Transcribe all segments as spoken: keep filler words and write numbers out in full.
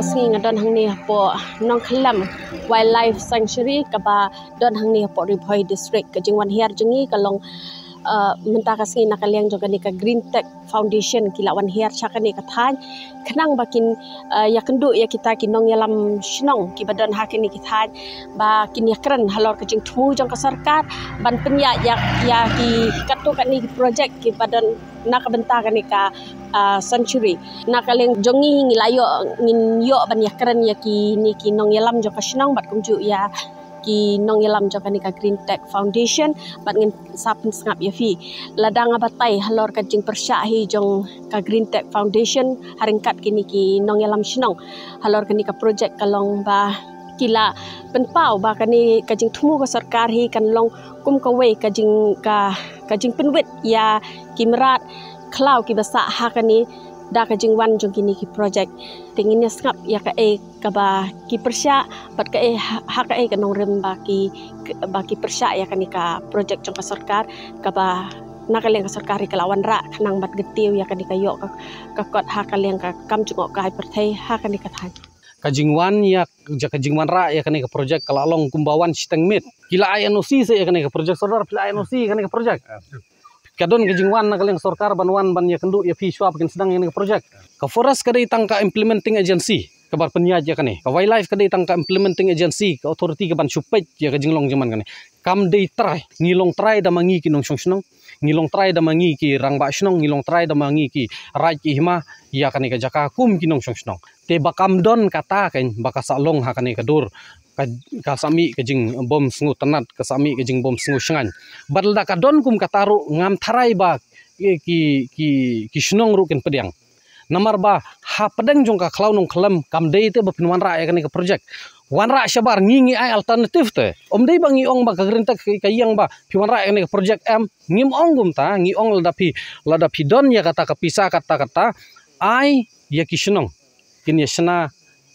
Sngi nga don hangne hapoh Nongkhlem Wildlife Sanctuary kaba don hangne hapoh Ri Bhoi District. Ka jingwan hiar jong ngi ka long, uh, mynta ka sngi na ka liang jong kane ka Green Tech Foundation ki la wan hiar sha kane ka thaiñ khnang ba kin, uh, ïakynduh ïa kita ki nongïalam shnong kiba don ha kane ka thaiñ ba kin ïakren halor ka jingthmu jong ka sorkar ban pynïaid ïa, ïa ki katto katne ki project kiba don na ka bynta kane ka, ah, sanctuary. Na ka liang jong ngi ngi la ïoh, ngin ïoh ban ïakren ïa kine ki nongïalam jong ka shnong bad kumjuh ïa ki nongïalam jong kane ka Green Tech Foundation bad ngin sa pynsngap ïa phi. Lada nga batai halor ka jingpyrshah hi jong ka Green Tech Foundation ha ryngkat kine ki nongïalam shnong halor kane ka project ka long ba ki la pynpaw ba kane ka jingthmu ka sorkar hi kan long kum kawei ka jing, ka, ka jingpynwit ïa ki mrad khlaw kiba sah ha kane da ka jingwan jong kine ki project. Te ngin ïa sngap ïa kaei kaba ki pyrshah bad kaei ha, ha kaei ka nongrim ba ki, ba ki pyrshah ïa kane ka project jong ka sorkar kaba na ka liang ka sorkar ka la wanrah khnang ban kyntiew ïa kane ka ïoh ka, ka kot ha ka liang ka kam jngohkai pyrthei ha kane ka thaiñ. Ka jingwan ïa, ïa ka jingwanrah ïa kane ka project ka la long kumba wan shiteng miet. Ki la ai N O C sa ïa kane ka project, sordar, phi la ai N O C ïa kane ka project. Ka don ka jingwan na ka liang sorkar ban wan ban ïakynduh ïa phi shuwa ba kin sdang ïa kane ka project. Ka forest ka dei tang ka implementing agency kaba pynïaid ïa kane. Ka wildlife ka dei tang ka implementing agency, ka authority kaban shu peit ïa ka jinglong jingman kane. Kam dei trai, ngi long trai da ma ngi ki nongshong shnong, ngi long trai da ma ngi ki rangbah shnong, ngi long trai da ma ngi ki raid ki hima ïa kane ka jaka kum ki nongshong shnong. Te ba kam don kata kan ba ka sa long ha kane ka dur, ka, ka sa mih ka jingbym sngewtynnat, ka sa mih ka jingbym sngewshngaiñ. Bad lada ka don kum kata ruh ngam tharai ba ki, ki, ki, ki shnong ruh kin pdiang. Namar ba hapdeng jong ka khlaw Nongkhlem kam dei te ba phin wanrah ïa kane ka project. Wanrah shabar, ngi ngi ai alternative te. Ym dei ba ngi ong ba ka Green Tech ka ïeng ba phi wanrah ïa kane ka project, em, ngim ong kumta, ngi ong lada phi, lada phi don ïa kata ka pisa kata kata, ai ïa ki shnong kin ïa shna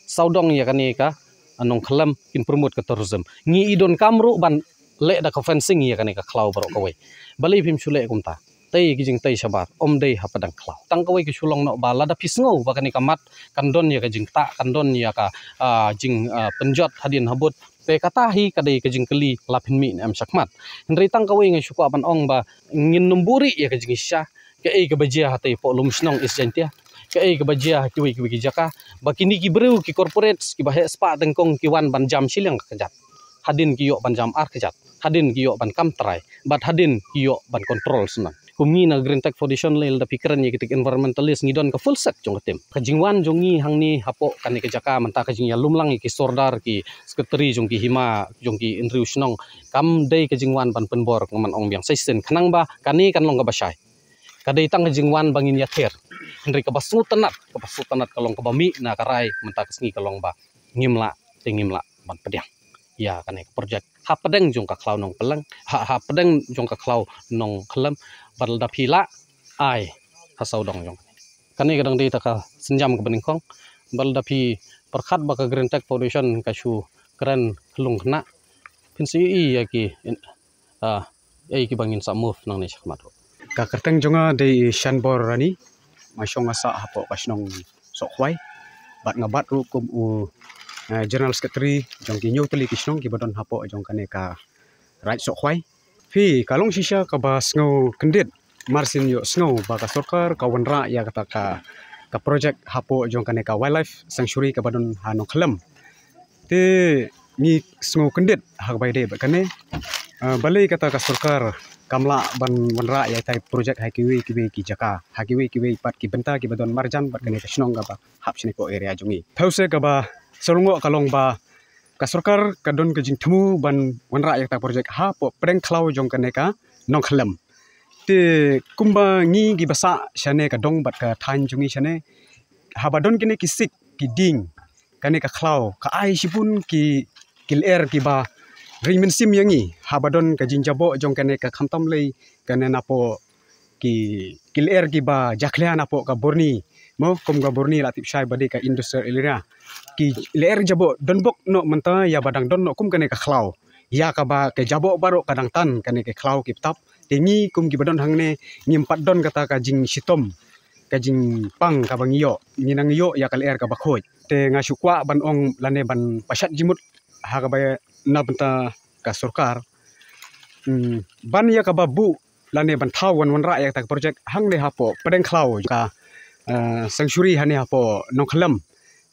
sawdong ïa kane ka Nongkhlem, kin promote ka tourism. Ngi i donkam ruh ban leh da ka fencing ïa kane ka khlaw baroh kawei. Balei phim shu leh kumta? Tei ki jingtei shabar, ym dei hapdeng khlaw. Tang kawei ka shu long noh ba lada phi sngew ba kane ka mat kan don ïa ka jingktah, kan don ïa ka, ah, jing, ah, pynjot hadien habud, te kata hi ka dei ka jingkylli la phin mih ne em shakhmat. Hynrei tang kawei nga shu kwah ban ong ba ngin nym buhrieh ïa ka jingshisha, kaei kaba jia hatei hapoh Lumshnong East Jaintia, kaei kaba jia ha kiwei kiwei ki jaka, ba kine ki briew ki corporates kiba heh spah tyngkong ki wan ban jam shiliang ka kjat. Hadien ki ïoh ban jam ar kjat, hadien ki ïoh ban kam trai, bad hadien ki ïoh ban control shnong. Kum ngi na Green Tech Foundation lei, lada phi kren ïa kita ki environmentalist, ngi don ka full set jong ka team. Ka jingwan jong ngi hangne hapoh kane ka jaka mynta, ka jingïalumlang ïa ki sordar, ki secretary jong ki hima, jong ki hynriew shnong, kam dei ka jingwan ban pynbor, nga man ong biang sa shisien, khnang ba kane kan long kaba shai. Ka dei tang ka jingwan ba ngin ïather. Hynrei kaba sngewtynnat, kaba sngewtynnat ka long kaba mih na ka rai mynta ka sngi ka long ba ngim lah, te ngim lah ban pdiang ïa kane ka project hapdeng jong ka khlaw Nongpylleng, ha, hapdeng jong ka khlaw Nongkhlem, bad lada phi lah ai ha sawdong jong kane. Kane ka dang dei ta ka sienjam kaba nyngkong, bad lada phi pyrkhat ba ka Green Tech Foundation ka shu kren khlung khynnah, phin sa ïohi ïa ki, ah, ei kiba ngin sa move nangne shakhmat ruh. Ka kyrteng jong nga dei Shanbor Rani, nga shong nga sah hapoh ka shnong Sohkhwai, bad nga bat ruh kum u, eh, General Secretary jong ki hynñiew tylli ki shnong kiba don hapoh jong kane ka Raid Sohkhwai. Phi, ka long shisha kaba sngew kyndit, mar sien ïohsngew ba ka sorkar ka wanrah ïa kata ka, ka project hapoh jong kane ka Wildlife Sanctuary kaba don ha Nongkhlem. Te ngi sngew kyndit ha kaba ïadei bad kane. Ah, balei kata ka sorkar kam lah ban wanrah ïa kata ka project ha kiwei kiwei ki jaka, ha kiwei kiwei pat ki bynta kiba don marjan bad kane ka shnong kaba hap shane hapoh area jong ngi. Thaw se kaba sngewlyngngoh ka long ba ka sorkar ka don ka jingthmu ban wanrah ïa kata ka project hapoh pdeng khlaw jong kane ka Nongkhlem. Te kumba ngi kiba sah shane ka dong bad ka thaiñ jong ngi shane, haba don kine ki sik ki dieng, kane ka khlaw ka ai shibun ki, ki lyer kiba ring mynsiem ïa ngi. Haba don ka jingjaboh jong kane ka khamtam lei kane napoh ki, ki lyer kiba jakhlia napoh ka Burnie. Mo, kum ka Burnie la tip shai ba dei ka industrial area. Ki lyer jaboh donbok noh mynta ïa ba dang don noh kum kane ka khlaw. Ïa kaba ka jaboh baroh ka dang tan kane ka khlaw ki btap. Te ngi kum kiba don hangne ngim pat don kata ka jingshitom ka jingpang kaba ngi ïoh, ngi nang ïoh ïa ka lyer kaba khuid. Te nga shu kwah ban ong lane ban pashat jingmut ha kaba na bynta ka sorkar. Hmm, ban ïa kaba buh lane ban thaw wan wanrah ïa kata ka project hangne hapoh pdeng khlaw ka, eh, sanctuary hangne hapoh Nongkhlem.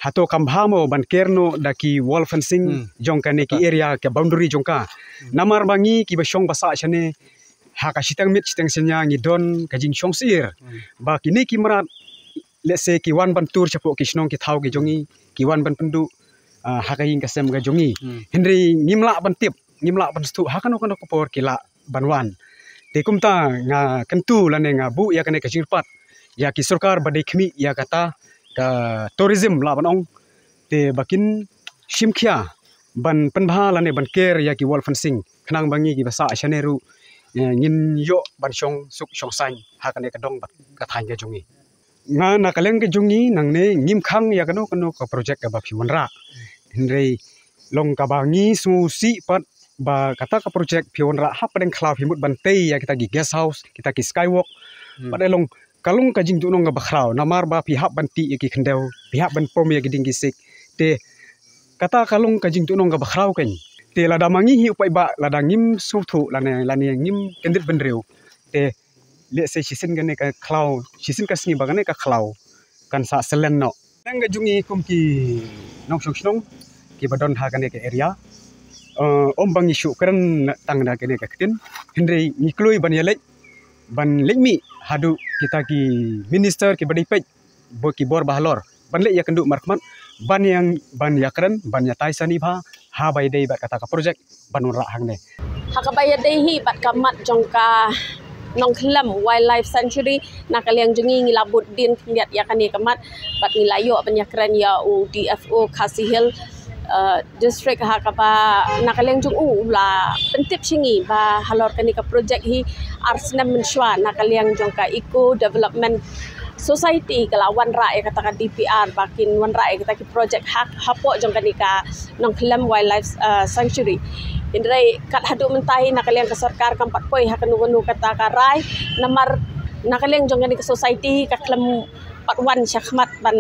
Hato kam bha mo ban ker noh da ki wall fencing Hmm. jong kane ki Kata. area, ka boundary jong ka. Hmm. Namar ba ngi kiba shong ba sah shane ha ka shiteng miet shiteng synñia ngi don ka jingshong syier. Hmm. Ba kine ki mrad, let's say, ki wan ban tur shapoh ki shnong ki thaw ki jong ngi, ki wan ban pynduh, ah, ha ka ïing ka sem ka jong ngi. Hmm. Hynrei ngim lah ban tip, ngim lah ban sngewthuh ha kano kano ka por ki lah ban wan. Te kumta nga kyntu lane nga buh ïa kane ka jingkyrpad ïa ki sorkar ba dei khmih ïa kata ka tourism lah ban ong. Te ba kin shim khia ban pynbha lane ban ker ïa ki wall fencing khnang ba ngi kiba sah shane ruh, eh, ngin ïoh ban shong suk shong saiñ ha kane ka dong bad ka thaiñ ka jong ngi. Nga na ka liang ka jong ngi nangne ngim khang ïa kano kano ka project kaba phi wanrah. Hynrei long kaba ngi sngewsih pat ba kata ka project phi wanrah hapdeng khlaw phi mut ban tei ïa kita ki guest house, kita ki skywalk. Hmm. Pat long ka long ka jingduhnong kaba khraw namar ba phi hap ban tih ïa ki khyndew, phi hap ban pom ïa ki dieng ki siej. Te kata ka long ka jingduhnong kaba khraw kein. Te lada ma ngi hi u paidbah lada ngim sngewthuh lane lane ngim kyndit bynriew. Te lehse shisien kane ka khlaw, shisien ka sngi ba kane ka khlaw kan sa selen noh. Nang ka jong ngi kum ki nongshong shnong kiba don ha kane ka area. Eh, ym ba ngi shu kren tang da kane ka ktien. Hynrei ngi kloi ban ïaleit, ban leit mih haduh kita ki minister kiba dei peit, bad ki bor ba halor ban leit ïakynduh markhmat ban ïa, ban ïakren, ban ïatai sani bha ha ba ïadei bad kata ka project ban wanrah hangne. Ha kaba ïadei hi bad ka mat jong ka Nongkhlem Wildlife Sanctuary, na ka liang jong ngi ngi la bud dien khyndiat ïa kane ka mat bad ngi la ïoh ban ïakren ïa u D F O Khasi Hills, eh, District ha kaba na ka liang jong u u la pyntip sha ngi ba halor kane ka project hi ar snem mynshuwa na ka liang jong ka Eco Development Society ka la wanrah ïa kata ka D P R ba kin wanrah ïa kata ki project ha, hapoh jong kane ka Nongkhlem Wildlife, uh, Sanctuary. Hynrei kat haduh mynta hi na ka liang ka sorkar kam pat poi ha kano kano kata ka rai namar na ka liang jong kane ka society ka khlem pat wan shakhmat ban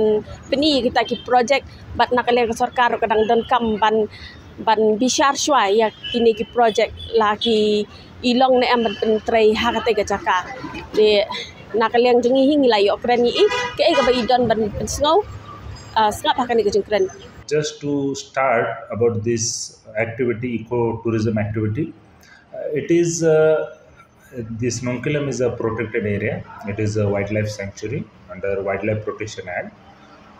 pyni kita ki project bad na ka liang ka sorkar ka dang donkam ban, ban bishar shuwa ïa kine ki project la ki i long ne em ban pyntrei ha kata ka jaka. Te na ka liang jong ngi hi ngi la ïoh kren ïa i kaei kaba i don ban pynsngew, ah, sngap ha kane ka jingkren. Just to start about this activity, eco-tourism activity, uh, it is, uh, this Nongkhlem is a protected area. It is a wildlife sanctuary under Wildlife Protection Act.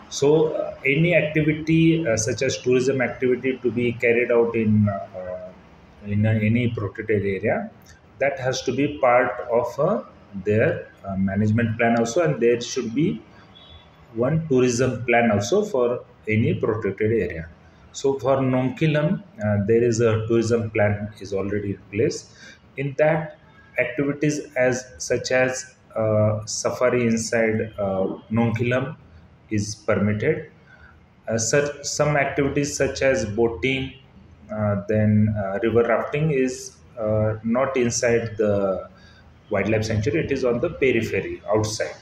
So, uh, any activity, uh, such as tourism activity to be carried out in, uh, in a, any protected area, that has to be part of, uh, their, uh, management plan also, and there should be one tourism plan also for any protected area. So for Nongkhlem, uh, there is a tourism plan is already in place. In that, activities as such as, uh, safari inside, uh, Nongkhlem is permitted. Uh, such, some activities such as boating, uh, then, uh, river rafting is, uh, not inside the wildlife sanctuary, it is on the periphery, outside.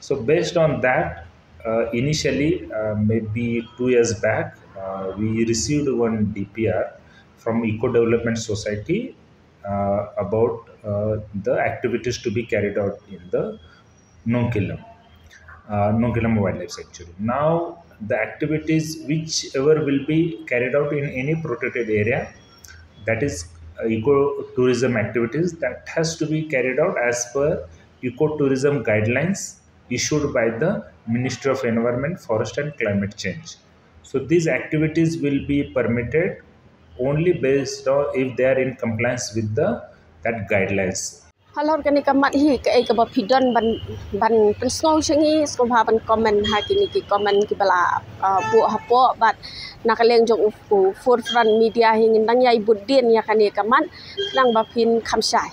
So based on that, uh, initially, uh, maybe two years back, uh, we received one D P R from Eco Development Society, uh, about, uh, the activities to be carried out in the Nongkhlem, uh, Nongkhlem Wildlife Sanctuary. Now, the activities whichever will be carried out in any protected area, that is, uh, eco-tourism activities, that has to be carried out as per eco-tourism guidelines issued by the Ministry of Environment, Forest and Climate Change. So these activities will be permitted only based on if they are in compliance with the, that guidelines. Halor kane ka mat hi kaei kaba phi don ban, ban pynsngew sha ngi, sngewbha ban comment ha kine ki comment kiba la, uh, buh hapoh bad na ka liang jong u, u Forefront Media hi ngin dang ïai bud dien ïa kane ka mat khnang ba phin kham shai.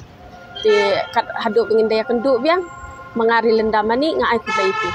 Te kat haduh ba ngin da ïakynduh biang, ma nga Rilinda Manik nga ai khublei ïa phi.